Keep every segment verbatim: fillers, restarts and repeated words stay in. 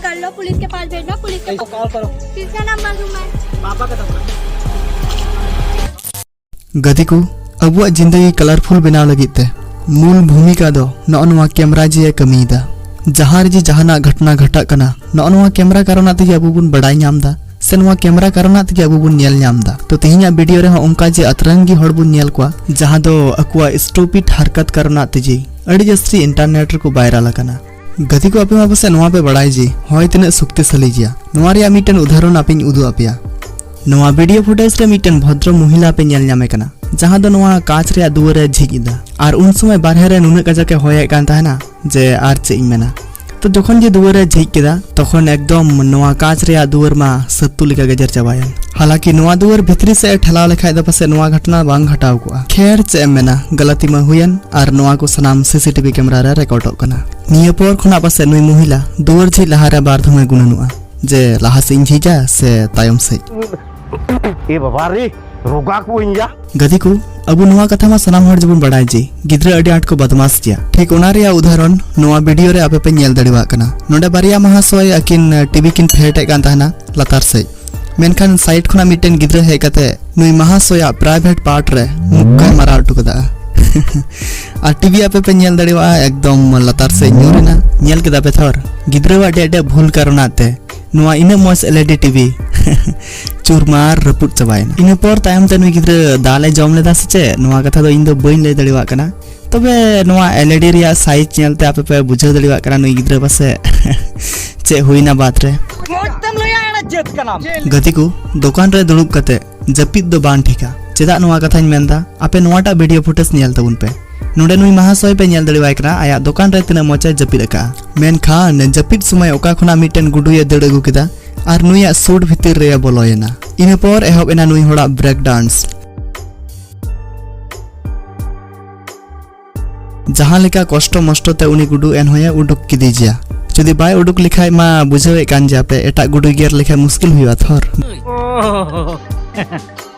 कर लो, पुलिस के पास भेजना, पुलिस के पास। कॉल करो। किसका नंबर दूं मैं? पापा का नंबर। ᱜᱟᱛᱮ ᱠᱚ, ᱟᱵᱚᱣᱟᱜ ᱡᱤᱱᱫᱟᱹᱜᱤ ᱠᱟᱞᱟᱨᱯᱷᱩᱞ ᱵᱮᱱᱟᱣ ᱞᱟᱹᱜᱤᱫ ᱛᱮ ᱢᱩᱞ ᱵᱷᱩᱢᱤᱠᱟ ᱫᱚ ᱱᱚᱜᱼᱚ ᱱᱚᱣᱟ ᱠᱮᱢᱨᱟ ᱡᱮ ᱠᱟᱹᱢᱤᱭᱮᱫᱟ᱾ ᱡᱟᱦᱟᱸ ᱨᱮ ᱡᱮ ᱡᱟᱦᱟᱱᱟᱜ ᱜᱷᱚᱴᱱᱟ ᱜᱷᱟᱴᱟᱜ ᱠᱟᱱᱟ, ᱱᱚᱜᱼᱚ ᱱᱚᱣᱟ ᱠᱮᱢᱨᱟ ᱠᱟᱨᱚᱱᱟᱜ ᱛᱮᱜᱮ ᱟᱵᱚ ᱵᱚᱱ ᱵᱟᱲᱟᱭ ᱧᱟᱢ ᱮᱫᱟ, ᱥᱮ ᱱᱚᱣᱟ ᱠᱮᱢᱨᱟ ᱠᱟᱨᱚᱱᱟᱜ ᱛᱮᱜᱮ ᱟᱵᱚ ᱵᱚᱱ ᱧᱮᱞ ᱧᱟᱢ ᱮᱫᱟ᱾ ᱛᱚ, ᱛᱮᱦᱮᱧᱟᱜ ᱵᱷᱤᱰᱤᱭᱳ ᱨᱮᱦᱚᱸ ᱚᱱᱠᱟ ᱡᱮ ᱟᱛᱨᱟᱝ ᱜᱮ ᱦᱚᱲ ᱵᱚᱱ ᱧᱮᱞ ᱠᱚᱣᱟ, ᱡᱟᱦᱟᱸ ᱫᱚ ᱟᱠᱚᱣᱟᱜ ᱥᱴᱩᱯᱤᱰ ᱦᱟᱨᱠᱟᱛ ᱠᱟᱨᱚᱱᱟᱜ ᱛᱮᱜᱮ ᱟᱹᱰᱤ ᱡᱟᱹᱥᱛᱤ ᱤᱱᱴᱟᱨᱱᱮᱴ ᱨᱮᱠᱚ ᱵᱟᱭᱨᱟᱞ ᱟᱠᱟᱱᱟ᱾ ᱜᱟᱛᱮ ᱠᱚ, ᱟᱯᱮ ᱢᱟ ᱯᱟᱥᱮᱡ ᱱᱚᱣᱟ ᱯᱮ ᱵᱟᱲᱟᱭ ᱡᱮ ᱦᱚᱭ ᱛᱤᱱᱟᱹᱜ ᱥᱚᱠᱛᱤᱥᱟᱞᱤ ᱜᱮᱭᱟ᱾ ᱱᱚᱣᱟ ᱨᱮᱭᱟᱜ ᱢᱤᱫᱴᱮᱱ ᱩᱫᱟᱦᱚᱨᱚᱱ ᱟᱯᱮᱧ ᱩᱫᱩᱜ ᱟᱯᱮᱭᱟ᱾ ᱱᱚᱣᱟ ᱵᱷᱤᱰᱤᱭᱳ ᱯᱷᱩᱴᱮᱡᱽ ᱨᱮ ᱢᱤᱫᱴᱮᱱ ᱵᱷᱚᱫᱨᱚ ᱢᱚᱦᱤᱞᱟ ᱯᱮ ᱧᱮᱞ ᱧᱟᱢᱮ ᱠᱟᱱᱟ, ᱡᱟᱦᱟᱸ ᱫᱚ ᱱᱚᱣᱟ ᱠᱟᱸᱪ ᱨᱮᱭᱟᱜ ᱫᱩᱣᱟᱹᱨ ᱮ ᱡᱷᱤᱡ ᱮᱫᱟ᱾ ᱟᱨ ᱩᱱ ᱥᱚᱢᱚᱭ ᱵᱟᱨᱦᱮ ᱨᱮ ᱱᱩᱱᱟᱹᱜ ᱠᱟᱡᱟᱠ ᱮ ᱦᱚᱭᱮᱫ ᱠᱟᱱ ᱛᱟᱦᱮᱱᱟ ᱡᱮ ᱟᱨ ᱪᱮᱫ ᱤᱧ ᱢᱮᱱᱟ᱾ ᱛᱚ, ᱡᱚᱠᱷᱚᱱ ᱡᱮ ᱫᱩᱣᱟᱹᱨ ᱮ ᱡᱷᱤᱡ ᱠᱮᱫᱟ, ᱛᱚᱠᱷᱚᱱ ᱮᱠᱫᱚᱢ ᱱᱚᱣᱟ ᱠᱟᱸᱪ ᱨᱮᱭᱟᱜ ᱫᱩᱣᱟᱹᱨ ᱢᱟ ᱥᱟᱹᱛᱛᱩ ᱞᱮᱠᱟ ᱜᱮ ᱡᱮᱨ ᱪᱟᱵᱟᱭᱮᱱ᱾ ᱦᱟᱞᱟᱠᱤ ᱱᱚᱣᱟ ᱫᱩᱣᱟᱹᱨ ᱵᱷᱤᱛᱨᱤ ᱥᱮᱫ ᱮ ᱴᱷᱮᱞᱟᱣ ᱞᱮᱠᱷᱟᱡ ᱫᱚ ᱯᱟᱥᱮᱡ ᱱᱚᱣᱟ ᱜᱷᱚᱴᱱᱟ ᱵᱟᱝ ᱜᱷᱟᱴᱟᱣ ᱠᱚᱜᱼᱟ᱾ ᱠᱷᱮᱨ, ᱪᱮᱫ ᱮᱢ ᱢᱮᱱᱟ, ᱜᱟᱞᱟᱛᱤ ᱢᱟ ᱦᱩᱭᱮᱱ, ᱟᱨ ᱱᱚᱣᱟ ᱠᱚ ᱥᱟᱱᱟᱢ ᱥᱤᱥᱤᱴᱤᱵᱷᱤ ᱠᱮᱢᱨᱟ ᱨᱮ ᱨᱮᱠᱚᱨᱰᱚᱜ ᱠᱟᱱᱟ᱾ ᱱᱤᱭᱟᱹ ᱯᱚᱨ ᱠᱷᱚᱱᱟᱜ ᱯᱟᱥᱮᱡ ᱱᱩᱭ ᱢᱚᱦᱤᱞᱟ ᱫᱩᱣᱟᱹᱨ ᱡᱷᱤᱡ ᱞᱟᱦᱟᱨᱮ ᱵᱟᱨ ᱫᱷᱚᱢᱮ ᱜᱩᱱᱟᱹᱱᱚᱜᱼᱟ ᱡᱮ ᱞᱟᱦᱟ ᱥᱮᱫ ᱤᱧ ᱡᱷᱤᱡᱟ ᱥᱮ ᱛᱟᱭᱚᱢ ᱥᱮᱫ᱾ ᱮ ᱵᱟᱵᱟ ᱨᱮ, ᱨᱳᱜᱟ ᱠᱚ ᱤᱧ ᱭᱟ᱾ ᱜᱟᱛᱮ ᱠᱚ, ᱟᱵᱚ ᱱᱚᱣᱟ ᱠᱟᱛᱷᱟ ᱢᱟ ᱥᱟᱱᱟᱢ ᱦᱚᱲ ᱜᱮᱵᱚᱱ ᱵᱟᱲᱟᱭ ᱡᱮ ᱜᱤᱫᱽᱨᱟᱹ ᱟᱹᱰᱤ ᱟᱸᱴ ᱠᱚ ᱵᱚᱫᱢᱟᱥ ᱜᱮᱭᱟ᱾ ᱴᱷᱤᱠ ᱚᱱᱟ ᱨᱮᱭᱟᱜ ᱩᱫᱟᱦᱚᱨᱚᱱ ᱱᱚᱣᱟ ᱵᱷᱤᱰᱤᱭᱳ ᱨᱮ ᱟᱯᱮ ᱯᱮ ᱧᱮᱞ ᱫᱟᱲᱮᱭᱟᱜ ᱠᱟᱱᱟ᱾ ᱱᱚᱰᱮ ᱵᱟᱨᱭᱟ ᱢᱟᱦᱟᱥᱚᱭ ᱟᱹᱠᱤᱱ ᱴᱤᱵᱷᱤ ᱠᱤᱱ ᱯᱷᱮᱰ ᱮᱫ ᱠᱟᱱ ᱛᱟᱦᱮᱱᱟ ᱞᱟᱛᱟᱨ ᱥᱮᱫ, ᱢᱮᱱᱠᱷᱟᱱ ᱥᱟᱭᱤᱰ ᱠᱷᱚᱱᱟᱜ ᱢᱤᱫᱴᱮᱱ ᱜᱤᱫᱽᱨᱟᱹ ᱦᱮᱡ ᱠᱟᱛᱮ ᱱᱩᱭ ᱢᱟᱦᱟᱥᱚᱭᱟᱜ ᱯᱨᱟᱭᱵᱷᱮᱴ ᱯᱟᱨᱴ ᱨᱮ ᱢᱩᱠᱠᱟᱭ ᱢᱟᱨᱟᱣ ᱦᱚᱴᱚ ᱠᱟᱫᱟ᱾ ᱟᱨ ᱴᱤᱵᱷᱤ ᱟᱯᱮ ᱯᱮ ᱧᱮᱞ ᱫᱟᱲᱮᱭᱟᱜᱼᱟ, ᱮᱠᱫᱚᱢ ᱞᱟᱛᱟᱨ ᱥᱮᱫ ᱧᱩᱨ ᱮᱱᱟ᱾ ᱧᱮᱞ ᱠᱮᱫᱟ ᱯᱮ ᱛᱷᱚᱨ, ᱜᱤᱫᱽᱨᱟᱹᱣᱟᱜ ᱰᱮ ᱰᱮ ᱵᱷᱩᱞ ᱠᱟᱨᱚᱱᱟᱜ ᱛᱮ ᱱᱚᱣᱟ ᱤᱱᱟᱹᱜ ᱢᱚᱡᱽ ᱮᱞ ᱤ ᱰᱤ ᱴᱤᱵᱷᱤ ᱪᱩᱨᱢᱟᱨ ᱨᱟᱹᱯᱩᱫ ᱪᱟᱵᱟᱭᱮᱱᱟ᱾ ᱤᱱᱟᱹ ᱯᱚᱨ ᱛᱟᱭᱚᱢ ᱛᱮ ᱱᱩᱭ ᱜᱤᱫᱽᱨᱟᱹ ᱫᱟᱞ ᱮ ᱡᱚᱢ ᱞᱮᱫᱟ ᱥᱮ ᱪᱮᱫ, ᱱᱚᱣᱟ ᱠᱟᱛᱷᱟ ᱫᱚ ᱤᱧ ᱫᱚ ᱵᱟᱹᱧ ᱞᱟᱹᱭ ᱫᱟᱲᱮᱭᱟᱜ ᱠᱟᱱᱟ᱾ ᱛᱚᱵᱮ ᱱᱚᱣᱟ ᱮᱞ ᱤ ᱰᱤ ᱨᱮᱭᱟᱜ ᱥᱟᱭᱤᱡᱽ ᱧᱮᱞᱛᱮ ᱟᱯᱮ ᱯᱮ ᱵᱩᱡᱷᱟᱹᱣ ᱫᱟᱲᱮᱭᱟᱜ ᱠᱟᱱᱟ ᱱᱩᱭ ᱜᱤᱫᱽᱨᱟᱹ ᱯᱟᱥᱮ ᱪᱮᱫ ᱦᱩᱭᱱᱟ ᱵᱟᱫ ᱨᱮ᱾ ᱢᱚᱡᱽ ᱛᱮᱢ ᱞᱟᱹᱭᱟ, ᱮᱲᱮ ᱡᱟᱹᱛ ᱠᱟᱱᱟᱢ᱾ ᱜᱟᱛᱮ ᱠᱚ, ᱫᱚᱠᱟᱱ ᱨᱮ ᱫᱩᱲᱩᱵ ᱠᱟᱛᱮ ᱡᱟᱹᱯᱤᱫ ᱫᱚ ᱵᱟᱝ ᱴᱷᱤᱠᱟ᱾ ᱪᱮᱫᱟᱜ ᱱᱚᱣᱟ ᱠᱟᱛᱷᱟᱧ ᱢᱮᱱᱫᱟ, ᱟᱯᱮ ᱱᱚᱣᱟᱴᱟᱜ ᱵᱷᱤᱰᱤᱭᱳ ᱯᱷᱩᱴᱮᱡᱽ ᱧᱮᱞ ᱛᱟᱵᱚᱱ ᱯᱮ᱾ ᱱᱚᱰᱮ ᱱᱩᱭ ᱢᱟᱦᱟᱥᱚᱭ ᱯᱮ ᱧᱮᱞ ᱫᱟᱲᱮᱣᱟᱭ ᱠᱟᱱᱟ, ᱟᱭᱟᱜ ᱫᱚᱠᱟᱱ ᱨᱮ ᱛᱤᱱᱟᱹᱜ ᱢᱚᱡᱽ ᱮ ᱡᱟᱹᱯᱤᱫ ᱟᱠᱟᱫᱼᱟ᱾ ᱢᱮᱱᱠᱷᱟᱱ ᱡᱟᱹᱯᱤᱫ ᱥᱚᱢᱚᱭ ᱚᱠᱟ ᱠᱷᱚᱱᱟᱜ ᱢᱤᱫᱴᱮᱱ ᱜᱩᱰᱩᱭ ᱫᱟᱹᱲ ᱟᱹᱜᱩ ᱠᱮᱫᱟ ᱟᱨ ᱱᱩᱭᱟᱜ ᱥᱩᱴ ᱵᱷᱤᱛᱤᱨ ᱨᱮ ᱵᱚᱞᱚᱭᱮᱱᱟ᱾ ᱤᱱᱟᱹ ᱯᱚᱨ ᱮᱦᱚᱵ ᱮᱱᱟ ᱱᱩᱭ ᱦᱚᱲᱟᱜ ᱵᱨᱮᱠ ᱰᱟᱱᱥ᱾ ᱡᱟᱦᱟᱸ ᱞᱮᱠᱟ ᱠᱚᱥᱴᱚ ᱢᱚᱥᱴᱚ ᱛᱮ ᱩᱱᱤ ᱜᱩᱰᱩ ᱮᱱᱦᱚᱸᱭᱮ ᱩᱰᱩᱠ ᱠᱮᱫᱮ ᱜᱮᱭᱟ᱾ ᱡᱩᱫᱤ ᱵᱟᱭ ᱩᱰᱩᱠ ᱞᱮᱠᱷᱟᱡ ᱢᱟ ᱵᱩᱡᱷᱟᱹᱣᱮᱫ ᱠᱟᱱ ᱜᱮᱭᱟ ᱯᱮ, ᱮᱴᱟᱜ ᱜᱩᱰᱩᱭ ᱜᱮᱨ ᱞᱮᱠᱷᱟᱡ ᱢᱩᱥᱠᱤᱞ ᱦᱩᱭᱩᱜᱼᱟ ᱛᱷᱚᱨ᱾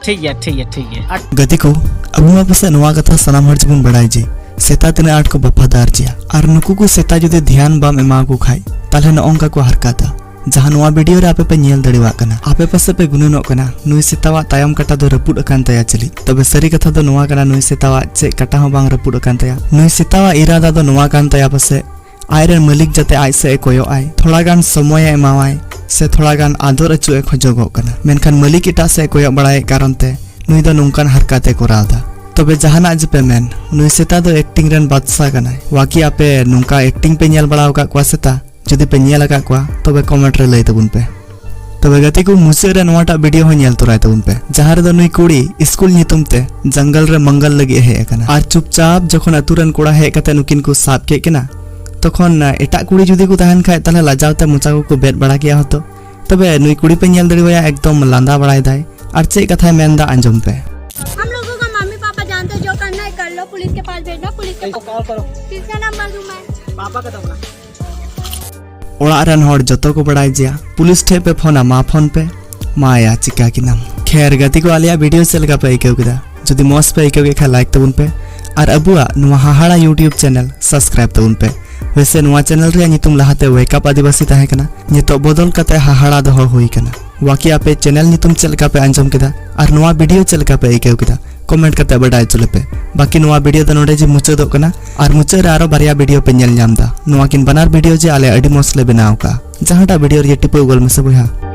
ᱴᱷᱤᱠ ᱜᱮᱭᱟ, ᱴᱷᱤᱠ ᱜᱮᱭᱟ, ᱴᱷᱤᱠ ᱜᱮᱭᱟ᱾ ᱜᱟᱛᱮ ᱠᱚ, ᱟᱵᱚ ᱢᱟ ᱯᱟᱥᱮᱡ ᱱᱚᱣᱟ ᱠᱟᱛᱷᱟ ᱥᱟᱱᱟᱢ ᱦᱚᱲ ᱜᱮᱵᱚᱱ ᱵᱟᱲᱟᱭ ᱡᱮ ᱥᱮᱛᱟ ᱛᱤᱱᱟᱹᱜ ᱟᱸᱴ ᱠᱚ ᱵᱟᱯᱷᱟᱫᱟᱨ ᱜᱮᱭᱟ, ᱟᱨ ᱱᱩᱠᱩ ᱠᱚ ᱥᱮᱛᱟ ᱡᱩᱫᱤ ᱫᱷᱮᱭᱟᱱ ᱵᱟᱢ ᱮᱢᱟ ᱠᱚ ᱠᱷᱟᱡ, ᱛᱟᱦᱞᱮ ᱱᱚᱜᱼᱚᱝᱠᱟ ᱠᱚ ᱦᱟᱨᱠᱟᱛᱟ, ᱡᱟᱦᱟᱸ ᱱᱚᱣᱟ ᱵᱷᱤᱰᱤᱭᱳ ᱨᱮ ᱟᱯᱮ ᱯᱮ ᱧᱮᱞ ᱫᱟᱲᱮᱭᱟᱜ ᱠᱟᱱᱟ᱾ ᱟᱯᱮ ᱯᱟᱥᱮ ᱯᱮ ᱜᱩᱱᱟᱹᱱᱚᱜ ᱠᱟᱱᱟ ᱱᱩᱭ ᱥᱮᱛᱟᱣᱟᱜ ᱛᱟᱭᱚᱢ ᱠᱟᱴᱟ ᱫᱚ ᱨᱟᱹᱯᱩᱫ ᱟᱠᱟᱱ ᱛᱟᱭᱟ ᱪᱮᱞᱤ? ᱛᱚᱵᱮ ᱥᱟᱹᱨᱤ ᱠᱟᱛᱷᱟ ᱫᱚ ᱱᱚᱣᱟ ᱠᱟᱱᱟ, ᱱᱩᱭ ᱥᱮᱛᱟᱣᱟᱜ ᱪᱮᱫ ᱠᱟᱴᱟ ᱦᱚᱸ ᱵᱟᱝ ᱨᱟᱹᱯᱩᱫ ᱟᱠᱟᱱ ᱛᱟᱭᱟ᱾ ᱱᱩᱭ ᱥᱮᱛᱟᱣᱟᱜ ᱤᱨᱟᱫᱟ ᱫᱚ ᱱᱚᱣᱟ ᱠᱟᱱ ᱛᱟᱭᱟ ᱯᱟᱥᱮ ᱟᱡᱨᱮᱱ ᱢᱟᱹᱞᱤᱠ ᱡᱟᱛᱮ ᱟᱡ ᱥᱮᱫ ᱮ ᱠᱚᱭᱚᱜ ᱟᱭ, ᱛᱷᱚᱲᱟ ᱜᱟᱱ ᱥᱚᱢᱚᱭ ᱮ ᱮᱢᱟᱣᱟᱭ, ᱥᱮ ᱛᱷᱚᱲᱟ ᱜᱟᱱ ᱟᱫᱚᱨ ᱟᱹᱪᱩ ᱮ ᱠᱷᱚᱡᱚᱜᱚᱜ ᱠᱟᱱᱟ᱾ ᱢᱮᱱᱠᱷᱟᱱ ᱢᱟᱹᱞᱤᱠ ᱮᱴᱟᱜ ᱥᱮᱫ ᱮ ᱠᱚᱭᱚᱜ ᱵᱟᱲᱟᱭᱮᱫ ᱠᱟᱨᱚᱱ ᱛᱮ ᱱᱩᱭ ᱫᱚ ᱱᱚᱝᱠᱟᱱ ᱦᱟᱨᱠᱟᱛ ᱮ ᱠᱚᱨᱟᱣ ᱮᱫᱟ᱾ ᱛᱚᱵᱮ ᱡᱟᱦᱟᱱᱟᱜ ᱡᱮᱯᱮ ᱢᱮᱱ, ᱱᱩᱭ ᱥᱮᱛᱟ ᱫᱚ ᱮᱠᱴᱤᱝ ᱨᱮᱱ ᱵᱟᱫᱥᱟ ᱠᱟᱱᱟᱭ᱾ ᱣᱟᱠᱤ ᱟᱯᱮ ᱱᱚᱝᱠᱟ ᱮᱠᱴᱤᱝ ᱯᱮ ᱧᱮᱞ ᱵᱟᱲᱟ ᱟᱠᱟᱫ ᱠᱚᱣᱟ ᱥᱮᱛᱟ? ᱡᱩᱫᱤ ᱯᱮ ᱧᱮᱞ ᱟᱠᱟᱫ ᱠᱚᱣᱟ, ᱛᱚᱵᱮ ᱠᱚᱢᱮᱱᱴ ᱨᱮ ᱞᱟᱹᱭ ᱛᱟᱵᱚᱱ ᱯᱮ᱾ ᱛᱚᱵᱮ ᱜᱟᱛᱮ ᱠᱚ, ᱢᱩᱪᱟᱹᱫ ᱨᱮ ᱱᱚᱣᱟᱴᱟᱜ ᱵᱷᱤᱰᱤᱭᱳ ᱦᱚᱸ ᱧᱮᱞ ᱛᱚᱨᱟᱭ ᱛᱟᱵᱚᱱ ᱯᱮ, ᱡᱟᱦᱟᱸ ᱨᱮᱫᱚ ᱱᱩᱭ ᱠᱩᱲᱤ ᱥᱠᱩᱞ ᱧᱩᱛᱩᱢ ᱛᱮ ᱡᱚᱝᱜᱚᱞ ᱨᱮ ᱢᱚᱝᱜᱚᱞ ᱞᱟᱹᱜᱤᱫ ᱮ ᱦᱮᱡ ᱟᱠᱟᱱᱟ᱾ ᱟᱨ ᱪᱩᱯᱪᱟᱯ ᱡᱚᱠᱷᱚᱱ ᱟᱹᱛᱩ ᱨᱮᱱ ᱠᱚᱲᱟ ᱦᱮᱡ ᱠᱟᱛᱮ ᱱᱩᱠᱤᱱ ᱠᱚ ᱥᱟᱵ ᱠᱮᱫ ᱠᱤᱱᱟ, ᱛᱚᱠᱷᱚᱱ, ᱟ, ᱮᱴᱟᱜ ᱠᱩᱲᱤ ᱡᱩᱫᱤ ᱠᱚ ᱛᱟᱦᱮᱱ ᱠᱷᱟᱡ, ᱛᱟᱦᱞᱮ ᱞᱟᱡᱟᱣ ᱛᱮ ᱢᱚᱪᱟ ᱠᱚᱠᱚ ᱵᱮᱫ ᱵᱟᱲᱟ ᱠᱮᱭᱟ ᱦᱚᱭᱛᱚ᱾ ᱛᱚᱵᱮ ᱱᱩᱭ ᱠᱩᱲᱤ ᱯᱮ ᱧᱮᱞ ᱫᱟᱲᱮᱣᱟᱭᱟ, ᱮᱠᱫᱚᱢ ᱞᱟᱸᱫᱟ ᱵᱟᱲᱟᱭ ᱫᱟᱭ᱾ ᱟᱨ ᱪᱮᱫ ᱠᱟᱛᱷᱟᱭ ᱢᱮᱱᱫᱟ, ᱟᱸᱡᱚᱢ ᱯᱮ᱾ हम लोगों का मम्मी पापा जानते हैं, जो करना है कर लो, पुलिस के पास भेजना, पुलिस के पास। किसका नंबर दूं मैं? पापा का दो ना। ᱚᱲᱟᱜ ᱨᱮᱱ ᱦᱚᱲ ᱡᱚᱛᱚ ᱠᱚ ᱵᱟᱲᱟᱭ ᱡᱮᱭᱟ, ᱯᱩᱞᱤᱥ ᱴᱷᱮᱡ ᱯᱮ ᱯᱷᱳᱱᱟ, ᱢᱟ ᱯᱷᱳᱱ ᱯᱮ, ᱢᱟᱭᱟ ᱪᱤᱠᱟ ᱠᱤᱱᱟᱢ᱾ ᱠᱷᱮᱨ ᱜᱟᱛᱮ ᱠᱚ, ᱟᱞᱮᱭᱟᱜ ᱵᱷᱤᱰᱤᱭᱳ ᱪᱮᱫ ᱞᱮᱠᱟ ᱯᱮ ᱟᱹᱭᱠᱟᱹᱣ ᱠᱮᱫᱟ? ᱡᱩᱫᱤ ᱢᱚᱡᱽ ᱯᱮ ᱟᱹᱭᱠᱟᱹᱣ ᱠᱮᱫ ᱠᱷᱟᱡ ᱞᱟᱭᱤᱠ ᱛᱟᱵᱚᱱ ᱯᱮ, ᱟᱨ ᱟᱵᱚᱣᱟᱜ ᱱᱚᱣᱟ ᱦᱟᱦᱟᱲᱟ YouTube ᱪᱮᱱᱮᱞ ᱥᱟᱵᱥᱠᱨᱟᱭᱤᱵ ᱛᱟᱵᱚᱱ ᱯᱮ᱾ ᱣᱮᱥᱮ ᱱᱚᱣᱟ ᱪᱮᱱᱮᱞ ᱨᱮᱭᱟᱜ ᱧᱩᱛᱩᱢ ᱞᱟᱦᱟᱛᱮ Wake Up ᱟᱹᱫᱤᱵᱟᱹᱥᱤ ᱛᱟᱦᱮᱸ ᱠᱟᱱᱟ, ᱱᱤᱛᱚᱜ ᱵᱚᱫᱚᱞ ᱠᱟᱛᱮ ᱦᱟᱦᱟᱲᱟ ᱫᱚᱦᱚ ᱦᱩᱭ ᱠᱟᱱᱟ᱾ ᱣᱟᱠᱤ ᱟᱯᱮ ᱪᱮᱱᱮᱞ ᱧᱩᱛᱩᱢ ᱪᱮᱫ ᱞᱮᱠᱟ ᱯᱮ ᱟᱸᱡᱚᱢ ᱠᱮᱫᱟ ᱟᱨ ᱱᱚᱣᱟ ᱵᱷᱤᱰᱤᱭᱳ ᱪᱮᱫ ᱞᱮᱠᱟ ᱯᱮ ᱟᱹᱭᱠᱟᱹᱣ ᱠᱮᱫᱟ, ᱠᱚᱢᱮᱱᱴ ᱠᱟᱛᱮ ᱵᱟᱰᱟᱭ ᱦᱚᱪᱚ ᱞᱮᱯᱮ᱾ ᱵᱟᱠᱤ ᱱᱚᱣᱟ ᱵᱷᱤᱰᱤᱭᱳ ᱫᱚ ᱱᱚᱰᱮ ᱡᱮ ᱢᱩᱪᱟᱹᱫᱚᱜ ᱠᱟᱱᱟ, ᱟᱨ ᱢᱩᱪᱟᱹᱫ ᱨᱮ ᱟᱨᱚ ᱵᱟᱨᱭᱟ ᱵᱷᱤᱰᱤᱭᱳ ᱯᱮ ᱧᱮᱞ ᱧᱟᱢ ᱫᱟ᱾ ᱱᱚᱣᱟ ᱠᱤᱱ ᱵᱟᱱᱟᱨ ᱵᱷᱤᱰᱤᱭᱳ ᱡᱮ ᱟᱞᱮ ᱟᱹᱰᱤ ᱢᱚᱡᱽ ᱞᱮ ᱵᱮᱱᱟᱣ ᱠᱟᱜᱼᱟ, ᱡᱟᱦᱟᱸᱴᱟᱜ ᱵᱷᱤᱰᱤᱭᱳ ᱨᱮᱜᱮ ᱴᱤᱯᱟᱹᱣ ᱜᱚᱞ ᱢᱮᱥᱮ ᱵᱚᱭᱦᱟ᱾